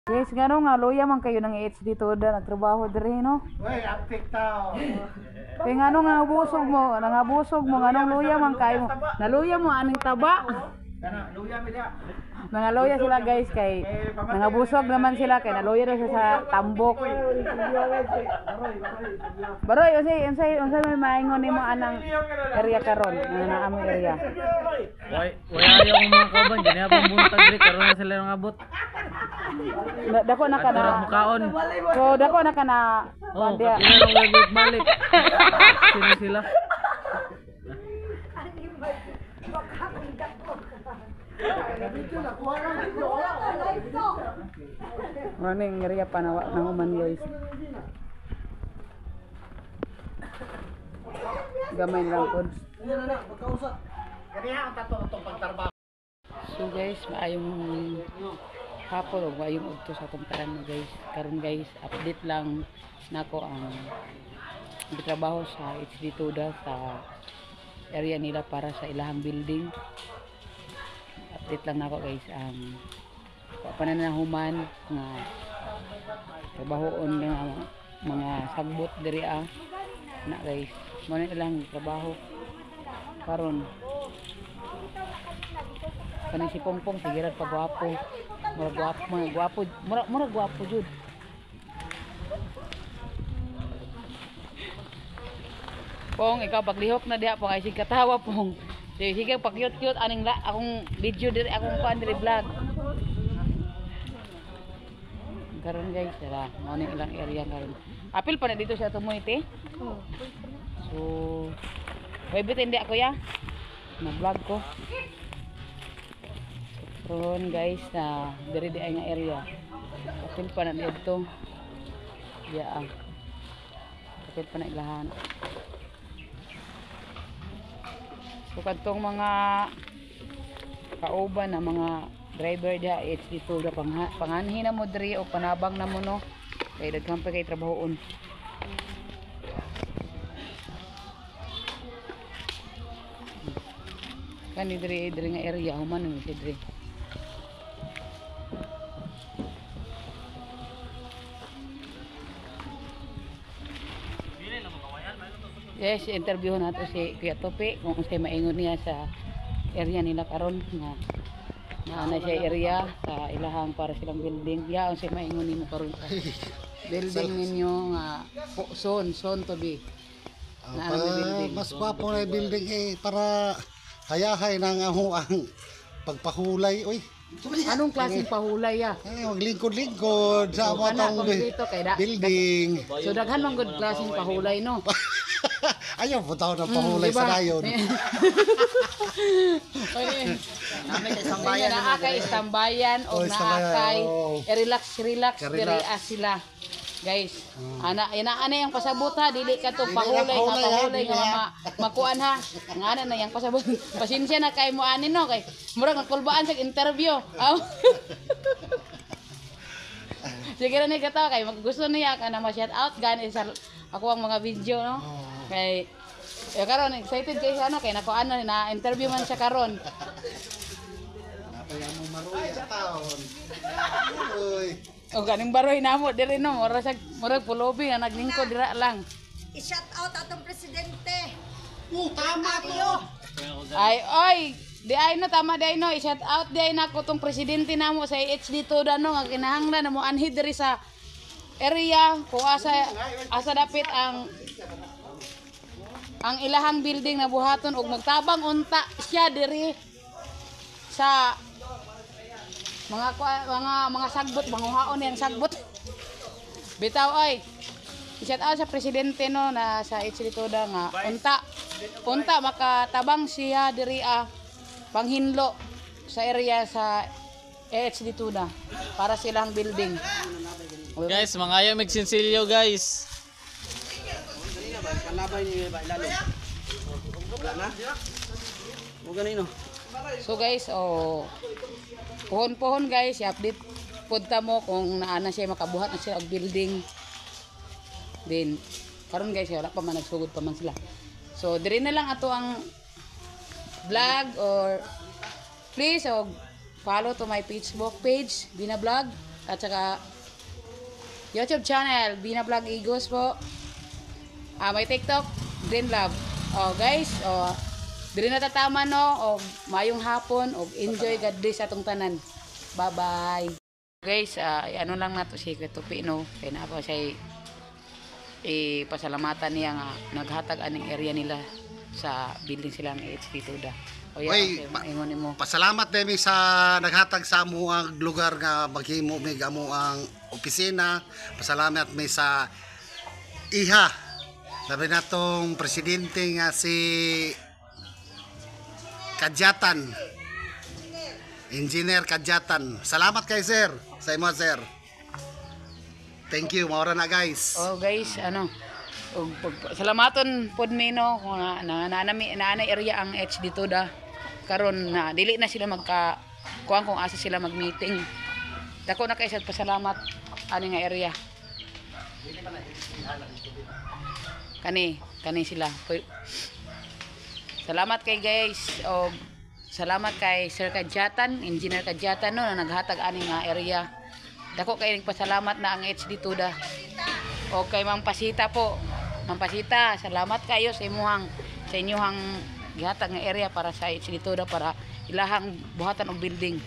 Guys, ngano nga luya man kayo ng HD Toda nagtrabaho diri, no? Uy, aptik tao. Kay ngano nga busog mo, nangabusog mo, nganong luya man kayo mo. Naluya mo aning taba. Kana, luya mi diha. Nangaluya sila, guys, kay nangabusog naman sila kay naluya na siya sa tambok. Baroy, unsay unsay unsay may maingon nimo anang area karon, nga naa mo area? Way, way ayaw kong mga kauban, dyan habang buntag rin, karon na sila ng abot. Dako na ka na. At mukaon. So dako na ka na Oh, kuan diha. kapila lang balik balik. Sino sila? Morning area pa na wa na human, guys. Gamay lang pod. Kaniya ang tato itong pagtrabaho. So guys, maayong hapon o maayong udto sa atong tanan mo, guys. Karon guys, update lang nako ang gitrabaho sa HD Toda sa area nila para sa ilahang building. Update lang nako, guys, ang wa pa na nahuman nga trabahoon nga mga sagbot diri ah. Na guys, mo na ilang trabaho karon. Kaning si Pongpong sige ra pagwapo. Mura gwapo, mga gwapo, mura mura gwapo jud. Pong, ikaw paglihok na diha, Pong, ay sige katawa, Pong. Sige, sige pag cute cute aning la, akong video diri, akong kuan diri, vlog. Karon guys, tara, mao ni ilang area karon. Apil pa na dito siya tumoy te. So, way bitin di ako ya. Na vlog ko. Karon guys, na diri di ay nga area. Apil pa na dito. Ya. Ah. Apil pa na ilahan. So kadtong mga kauban na mga driver diha HD Toda, panganhi na mo diri o panabang na mo, no, kay daghan pa kay trabahoon. Kani diri diri nga area human ni si diri. Yes, interview nato si Kuya Tope kung unsay maingon niya sa area nila karon nga naa na siya area sa ilahang para silang building. Ya, unsay maingon nimo karon sa building ninyo nga soon soon to be? Ah, Naa na may building. Mas gwapo na yung building eh para hayahay na nga ho ang pagpahulay. Uy, Anong klaseng pahulay ya? ay, maglingkod-lingkod sa So, mga kana taong kompleto kay da. building. So daghan man gud klaseng pahulay, no? Ayaw po tao ng pahulay Diba? sa dayon. Naa naa kay istambayan o Oh, naa istambayan, kay oh. relax relax Ka-relax. diri ah sila. Guys, ana ina ana yang pasabot ha, dili ka to Dili na pahulay nga pahulay, ha, pahulay dili, nga ha. makuan ha. Nga ana na yang pasabot. Pasensya na kay mo ani, no, kay murag nakulbaan sa interview. Aw. Sige na ni katawa kay gusto niya kana ma shout out gani sa ako ang mga video, no. Kay eh, karon excited kay siya, no, kay nakuan na na interview man siya karon. Napaya mo maruya sa taon. Uy. O ganing baroy namo diri, no, mura sa murag pulobi nga naglingkod dira lang. I-shout out atong presidente. Oh, tama to. Ay oy, di ay no tama di ay no, i-shout out di ay nako tong presidente namo sa AHD Toda, no, nga kinahanglan na mo anhi diri sa area kung asa asa dapit ang ilahang building na buhaton og magtabang unta siya diri sa mga mga sagbot, manguhaon yang sagbot bitaw oy. I-shout out sa presidente, no, na sa HD Toda nga unta unta makatabang siya diri ah, panghinlo sa area sa AHD Toda para silang building. Guys, mga ayaw magsinsilyo, guys. So guys, oh, pohon-pohon guys, i-update punta mo kung naa na siya makabuhat na siya og building. Then karon guys, wala pa man, nagsugod pa man sila. So diri na lang ato ang vlog or please og follow to my Facebook page, Bina Vlog. at saka YouTube channel, Bina Vlog Igos po. Ah, may TikTok, Green Love. Oh, guys, oh, diri na tatama no, og maayong hapon og enjoy, God bless atong tanan. Bye-bye. Guys, ano lang nato si Tupi no, kay naa pa siya ipasalamatan niya nga naghatag aning area nila sa building sila ng HD Tuda. O yan, Oy, okay, ingon nimo. Pasalamat din mi sa naghatag sa amo ang lugar nga maghimo mig amo ang opisina. Pasalamat mi sa iha. Labi na tong presidente nga si Kadyatan. Engineer Kadyatan. Salamat kay sir. Sa imo, sir. Thank you. Maura na, guys. Oh guys, ano, og salamaton pod mi no kung na na na, na, na, na area ang HD Tuda karon na dili na sila magka kuan kung asa sila mag-meeting. Dako na kay sad pasalamat ani nga area. Kani, kani sila. Salamat kay guys og salamat kay Sir Kadyatan, Engineer Kadyatan no na naghatag ani nga area. Dako kay pasalamat na ang HD Tuda. O kay Ma'am Pasita po. Ma'am Pasita, salamat kayo sa imuhang sa inyuhang gihatag nga area para sa HD Tuda para ilahang buhatan og building.